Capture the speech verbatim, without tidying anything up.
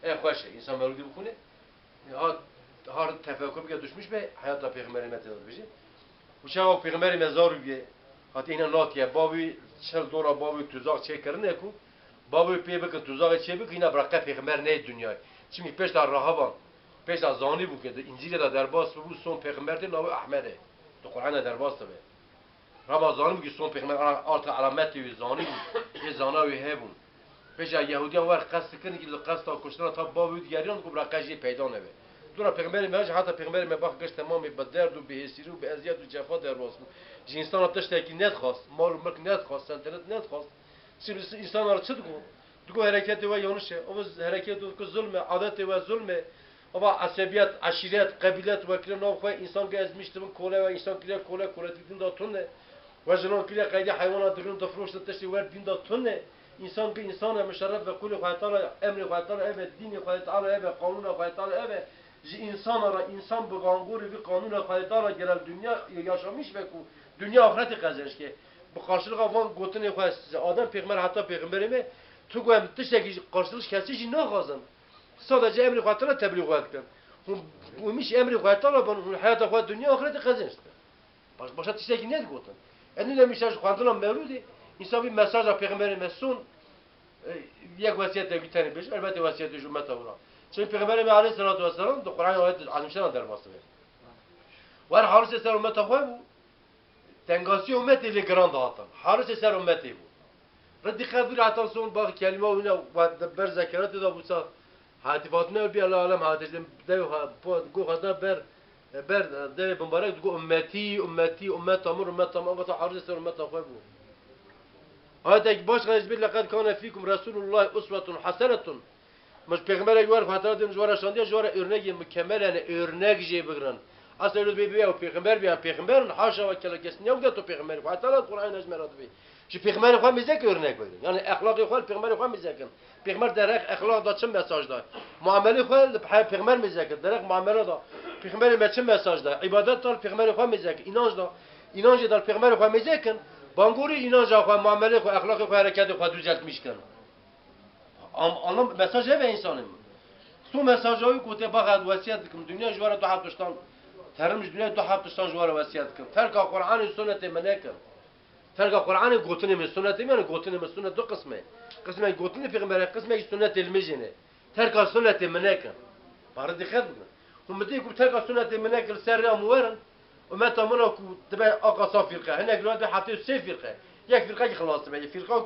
E, xweş e, însan mewlûdî bixwîne. Har, har tefekur bike duşmiş be, heyata Pêxemberê me tê de dibêje. Û çawa Pêxemberê me zarû bûye, hatiye îna natiye, bavê çil dora bavê tuzak çêkirine ku, bavê pê bikin, tuzakê çê bikin, îna bi reqe Pêxember neyê dinyayê. Çimkî pêşta rehavan, pêşta zanîbû ke di Încîlê de derbas bibû, son Pêxember tê navê Ehmed e. Di Qur'anê derbas dibe. Reba zanîbû ki son pêxember, ara-, arta alametê wî zanîbû, ê zana wî hebûn. Pêşa Yehûdiyan wer qest dikirin ki li qesta kuştina ta bavê wî digeriyan ku bira qe jê peyda nebe. Dora pêxemberê me jî heta pêxemberê me bax geş temamê bi derd û bi hêsîrî û bi eziyet û cefa derbas bû. Ji însana tiştekî nedixwast, mal û milk nedixwast, sentenet nedixwast. Çi bi însana re çi digot? Digot hereketê we yanlış e. O hereketê ku zulm e, adetê we zulm e. Ava esebiyet, eşîret, qebîlet, wekîle nav xwe însan ge ez miştibin kole we, însan kire kole, kole din de tune. We jinan kire qeydî heywana digirin, difiroştin, tiştê wer din de tune. Însan ge însan e, mişerref ve qulê Xwedê Teala, emrê Xwedê Teala ev e, dînê Xwedê Teala ev e, qanûna Xwedê Teala ev e. Ji însana re însan bi gangorê vî qanûna Xwedê Teala gerel dinya yaşamiş be ku dinya axireti qezenç ke. Bi qarşilixa van gotinê xwe, Adem pêxember heta pêxemberê me, tu ku em tiştekî qarşiliş kesî jî naxwazin. Sadece emrê Xwedê Teala tebliğ xwe dikin. Hûn, hûn miş emrê Xwedê Teala bin, hûn heyata xwe dinya axireti qezenç dikin. Baş, başa tiştekî nedigotin. Enî ne mişa ji xwendina mewlûdê, însan vî mesaja pêxemberê me son, e, yek wesiyet de tenê bêj, elbette wesiyetê ji ummeta wira. Çimkî pêxemberê me aleyhisselatu vesselam di Qur'anê ayet azimşana derbas dibe. Wer harisê ser ummeta xwe bû, Tengasî umetê lê giran dihatin. Harisê ser umetê bû. Re dîqet bû, heta son bax kelîma wî ne, wa de ber zekeratê de bû sa. Hati Fatime bî, Ella alem hati, ji devê xwe, po, go xwe da ber, ber devê bimbarek digo ummetî, ummetî, ummeta min, ummeta min, anka sa harisê ser ummeta xwe bû. Ayetek baş xwe ji bîr, "Leqed kane fîkum Resulullah uswetun hasenetun." Min ji pêxemberek wer Xwedê Teala dîn ji we re şandiye, ji we re örnekê mukemel, yani örnek jê bigirin. Asla öyle bir, bir pêxember, bir pêxember, haşa ve kella, kes niye to pêxember? Xwedê Teala Qur'an ez me re dibê. Ji pêxemberê xwe mêze ki örnek bigirin. Yani exlaqê xwe li pêxemberê xwe mêze kin. Pêxember derek exlaq da çi mesaj da? Muamelê xwe li pê-, pêxember mêze kin. Derek muamele da. Pêxemberê me çi mesaj da? İbadet da li pêxemberê xwe mêze kin. İnanç da. İnancê da li pêxemberê xwe mêze kin. Bangorê inanca xwe, muamelê xwe, exlaqê xwe, hereketê xwe düzeltmiş kin. Am-, anlam, mesaj hebe insanê min. Tu mesaja wî ku te baxa wesiyet dikim. Dinya ji wara du heft tiştan. Terim ji dinya du heft tiştan ji wara wesiyet dikim. Terka Qur'anê sunnetê me nekin. Terka Qur'anê gotinê me, sunnetê me, yani gotinê me sunnet du qisme. Qismek gotinê pêxemberê, qismek sunnetê li me jêne. Terka sunnetê me nekin. Pare dikkat bikin. Hûn mi dê ku terka sunnetê me nekin, ser rê am werin. Ummeta min a ku dibe aka sa firqe. Hinek li wan de heftê û sê firqe. Yek firqe ki xilas dibe. Firqa ku